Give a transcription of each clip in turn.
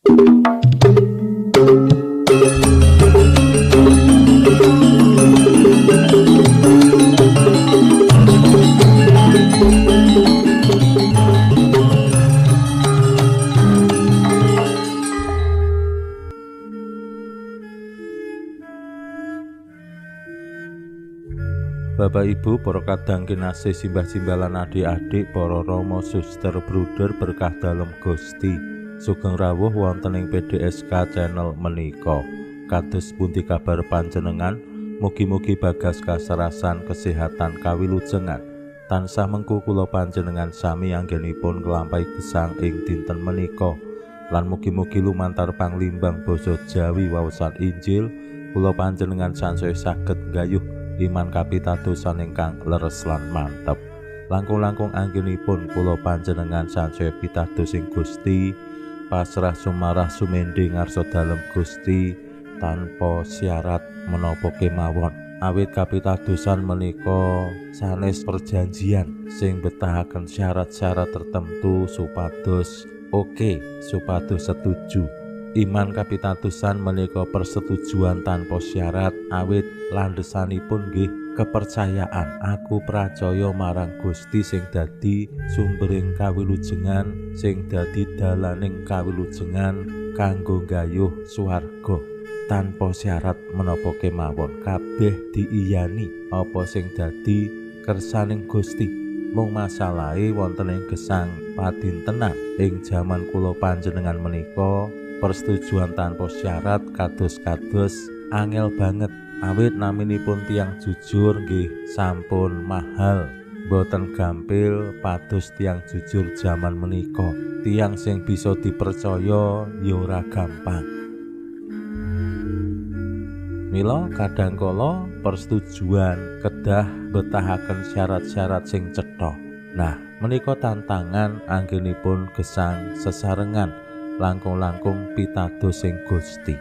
Bapak Ibu, para kadang kinasih, simbah-simbah lan adik-adik, para rama, suster, bruder berkah dalem Gusti. Sugeng rawuh wonten ing PDSK channel menika. Kados pundi kabar panjenengan? Mugi-mugi bagas kaserasan, kesehatan, kawilujengan. Tansah mengku kula panjenengan sami anggenipun nglampahi gesang ing dinten menika. Lan mugi-mugi lumantar panglimbang basa Jawi waosan Injil kula panjenengan sansaya saged nggayuh iman kapitadosan ingkang leres lan mantep. Langkung-langkung anggenipun kula panjenengan sansaya pitados ing Gusti, pasrah sumarah sumendhe ngarsa dalem Gusti tanpa syarat menapa kemawon. Awit kapitadosan menika sanes perjanjian sing betahaken syarat-syarat tertentu supados oke, supados setuju. Iman kapitadosan menika persetujuan tanpa syarat, awit landesanipun nggih kepercayaan. Aku pracaya marang Gusti sing dadi sumbering kawilujengan, sing dadi dalaning kawilujengan kanggo nggayuh swarga tanpa syarat menapa kemawon. Kabeh diiyani apa sing dadi kersaning Gusti. Mung masalahe wonten ing gesang padintenan ing jaman kula panjenengan menika persetujuan tanpa syarat kados-kados angel banget. Awit naminipun tiang jujur nggih sampun mahal, boten gampil pados tiang jujur jaman menika. Tiang sing bisa dipercaya ya ora gampang. Mila kadangkala persetujuan kedah betahaken syarat-syarat sing cetha. Nah, menika tantangan anggenipun gesang sesarengan langkung-langkung pitados sing Gusti.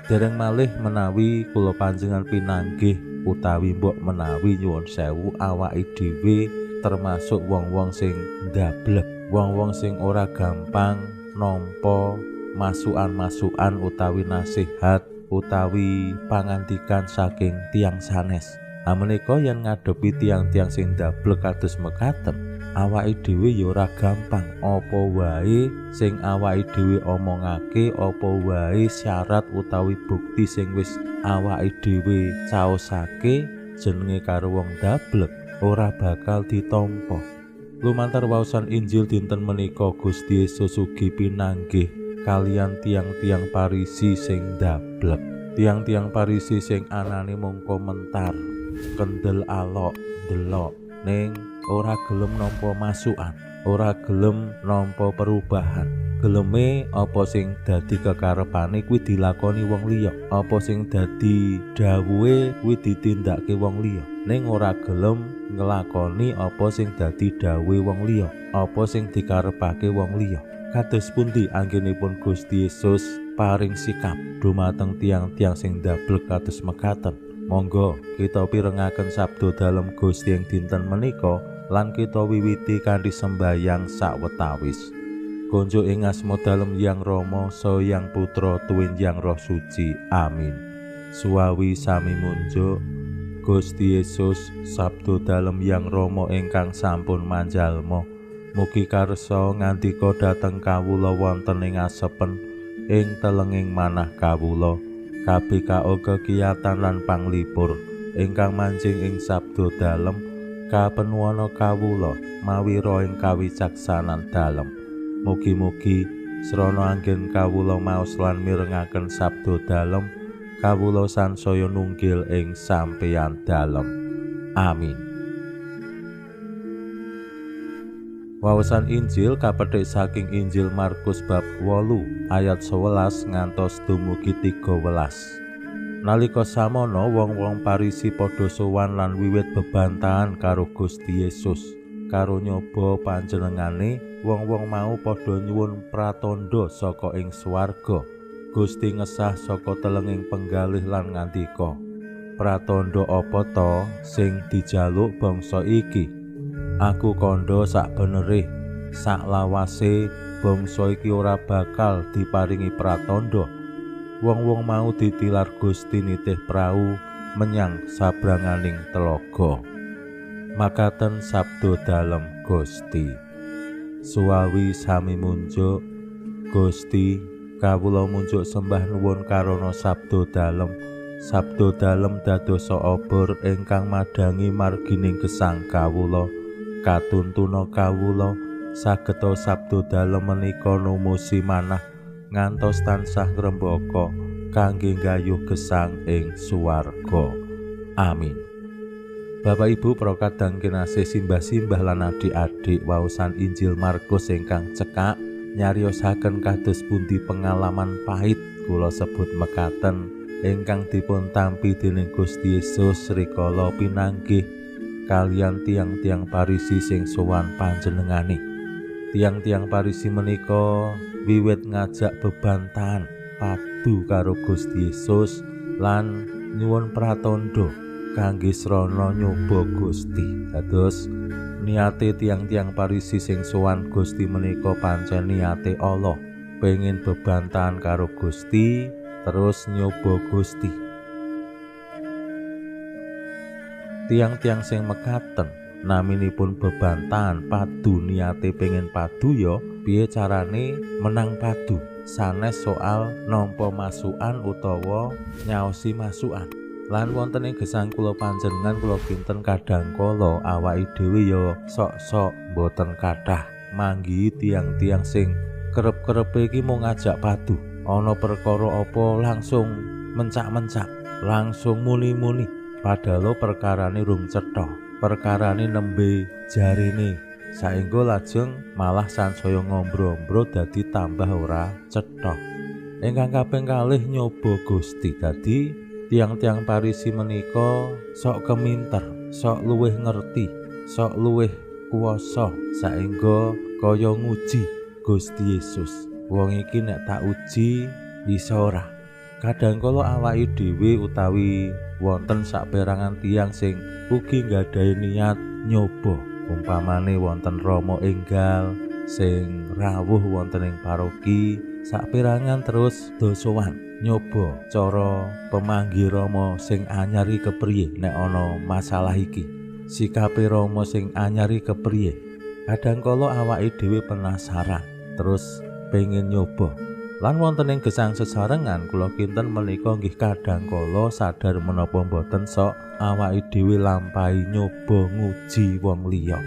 Dereng malih menawi kula panjenengan pinanggih utawi mbok menawi nyuwun sewu awake dhewe termasuk wong-wong sing ndablek, wong-wong sing ora gampang nampa masukan-masukan utawi nasihat utawi pangandikan saking tiang sanes. Menika yen ngadepi tiang-tiang sing ndablek kados mekaten, awake dhewe ya ora gampang. Apa wae sing awake dhewe omongake, apa wae syarat utawi bukti sing wis awake dhewe caosake jenenge karo wong ndablek ora bakal ditampa. Lumantar waosan Injil dinten menika Gusti Yesus ugi pinanggih kalian tiang-tiang Parisi sing ndablek. Tiang-tiang Parisi sing anane mung komentar, kendel alok, ndelok ning ora gelem nampa masukan, ora gelem nampa perubahan. Geleme apa sing dadi kekarepane kuwi dilakoni wong liya, apa sing dadi dawuhe kuwi ditindakake wong liya, ning ora gelem nglakoni apa sing dadi dawuhe wong liya, apa sing dikarepake wong liya. Kados pundi anggenipun Gusti Yesus paring sikap dumateng tiang-tiang sing ndablek kados mekaten? Monggo kita pirengaken sabda dalem Gusti ing dinten menika lan kita wiwiti kanthi sembayang sawetawis. Konjuk ing asma dalem Yang Rama, Saha Yang Putra, tuwin Yang Roh Suci. Amin. Suwawi sami munjuk Gusti Yesus, sabda dalem Yang Rama ingkang sampun manjalma. Mugi karsa ngandika dhateng kawula wonten ing asepen ing telenging manah kawula. KBKO kekiyatan lan panglipur ingkang manjing ing sabda dalem kapenuwana kawula mawi roh ing kawicaksanan dalem. Mugi-mugi srana anggen kawula maos lan mirengaken sabda dalem kawula sansaya nunggil ing sampeyan dalem. Amin. Wawasan Injil kapethik saking Injil Markus bab 8 ayat 11 ngantos dumugi 13. Nalika samono wong-wong Parisi padha sowan lan wiwit bebantahan karo Gusti Yesus. Karo nyoba panjenengane, wong-wong mau padha nyuwun pratandha saka ing swarga. Gusti ngesah saka telenging penggalih lan ngandika, "Pratandha apa ta sing dijaluk bangsa iki? Aku kandha sak benere, sak lawase bangsa iki ora bakal diparingi pratandha. Wong-wong mau ditilar Gusti nitih prau menyang sabranganing telaga. Makaten sabda dalem Gusti. Suwawi sami munjuk Gusti, kawula munjuk sembah nuwun karana sabda dalem. Sabda dalem dadosa obor ingkang madhangi margining gesang kawula. Katuntuna kawula sageta sabda dalem menika numusi manah ngantos tansah ngrembaka kangge nggayuh gesang ing swarga. Amin. Bapak Ibu para kadang kinasih, simbah-simbah lan adik-adik, waosan Injil Markus ingkang cekak nyariosaken kados pundi pengalaman pahit kula sebut mekaten ingkang dipun tampi dening Gusti Yesus rikala pinanggih kalian tiang-tiang Parisi sing sowan panjenengane. Tiang-tiang Parisi menika wiwit ngajak bebantahan padu karo Gusti Yesus lan nyuwun pratandha kangge srana nyoba Gusti. Dados niate tiang-tiang Parisi sing sowan Gusti menika pancen niate Allah, pengen bebantahan karo Gusti terus nyoba Gusti. Tiang-tiang sing mekaten naminipun bebantahan padu niate pengen padu ya piye carane menang padu, sanes soal nampa masukan utawa nyaosi masukan. Lan wonten ing gesang kula panjenengan kula kinten kadang kala awake dhewe ya sok-sok mboten kathah manggihi tiang-tiang sing kerep-kerepe iki mung ngajak padu. Ana perkara apa langsung mencak-mencak, langsung muni-muni, padahal perkarane rung cetha, perkarane nembe jarene. Saengga lajeng malah sansaya ngombro-ombro dadi tambah ora cetha. Ingkang kaping kalih nyoba Gusti. Dadi tiang-tiang Parisi menika sok keminter, sok luwih ngerti, sok luwih kuwasa, saengga kaya nguji Gusti Yesus. Wong iki nek tak uji bisa ora. Kadang kala awake dhewe utawi wonten saperangan tiang sing ugi nggadahi niat nyoba. Umpamane wonten Rama enggal sing rawuh wonten ing paroki, saperangan terus do sowan nyoba cara pemanggi Rama sing anyar iki kepriye nek ana masalah iki, sikape Rama sing anyar iki kepriye. Kadang kala awake dhewe penasaran terus pengen nyoba. Lan wonten ing gesang sesarengan kula kinten menika nggih kadang kala sadar menapa mboten sok awake dhewe lampahi nyoba nguji wong liya.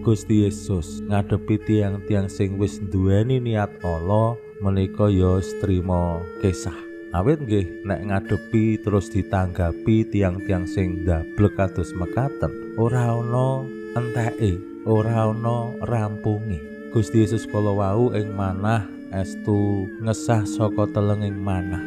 Gusti Yesus ngadepi tiang-tiang sing wis duweni niat ala menika ya trima kesah. Awit nggih nek ngadepi terus ditanggapi tiang-tiang sing ndablek kados mekaten, ora ana enteke, ora ana rampunge. Gusti Yesus kala wau ing manah estu ngesah saka telenging manah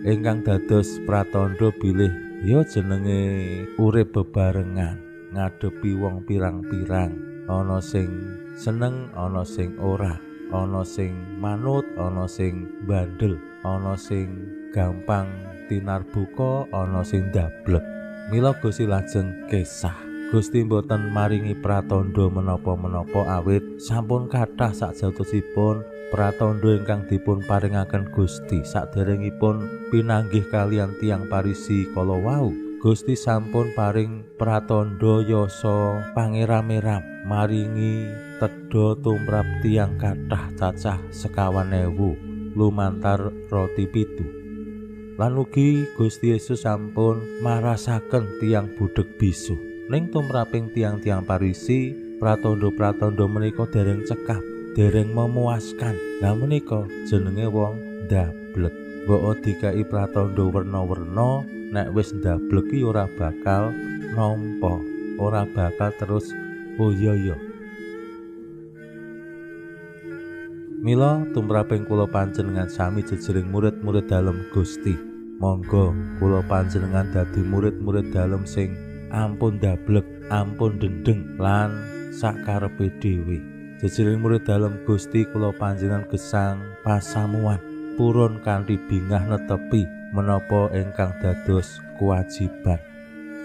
ingkang dados pratandha bilih ya jenenge urip bebarengan ngadepi wong pirang-pirang, ana sing seneng, ana sing ora, ana sing manut, ana sing bandel, ana sing gampang tinarbuka, ana sing ndablek. Mila Gusti lajeng kesah. Gusti mboten maringi pratandha menapa-menapa awit sampun kathah sajatosipun pratandha ingkang dipun paringaken Gusti saderengipun pinanggih kalian tiang Parisi kala wau. Gusti sampun paring pratandha yasa pangeram-eram maringi tedha tumrap tiang kathah cacah 25.000 lumantar roti 7. Lan ugi Gusti Yesus sampun marasaken tiang budheg bisu. Ning tumraping tiang-tiang Parisi, pratandha-pratandha menika dereng cekap, dereng memuaskan. Lah menika jenenge wong ndablek. Mbok dikai pratandha werna-werna, nek wis ndablek ki ora bakal nampa, ora bakal terus oh iya iya. Mila tumraping kula panjenengan sami jejering murid-murid dalem Gusti. Monggo kula panjenengan dadi murid-murid dalem sing ampun ndablek, ampun dendeng lan sakarepe dhewe. Jejering murid dalem Gusti kula panjenengan gesang pasamuan purun kanthi bingah netepi menapa ingkang dados kewajiban.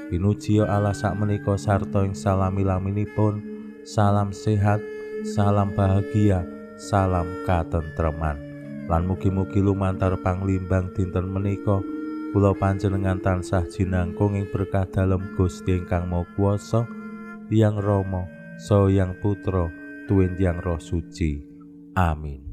Pinuji Allah sakmenika sarta ing salami-laminipun. Salam sehat, Salam bahagia, salam katentreman. Lan mugi-mugi lumantar panglimbang dinten menika kula panjenengan tansah jinangkung ing berkah dalem Gusti ingkang Maha Kuwasa, Hyang Rama, Saha Hyang Putra, tuwin Hyang Roh Suci. Amin.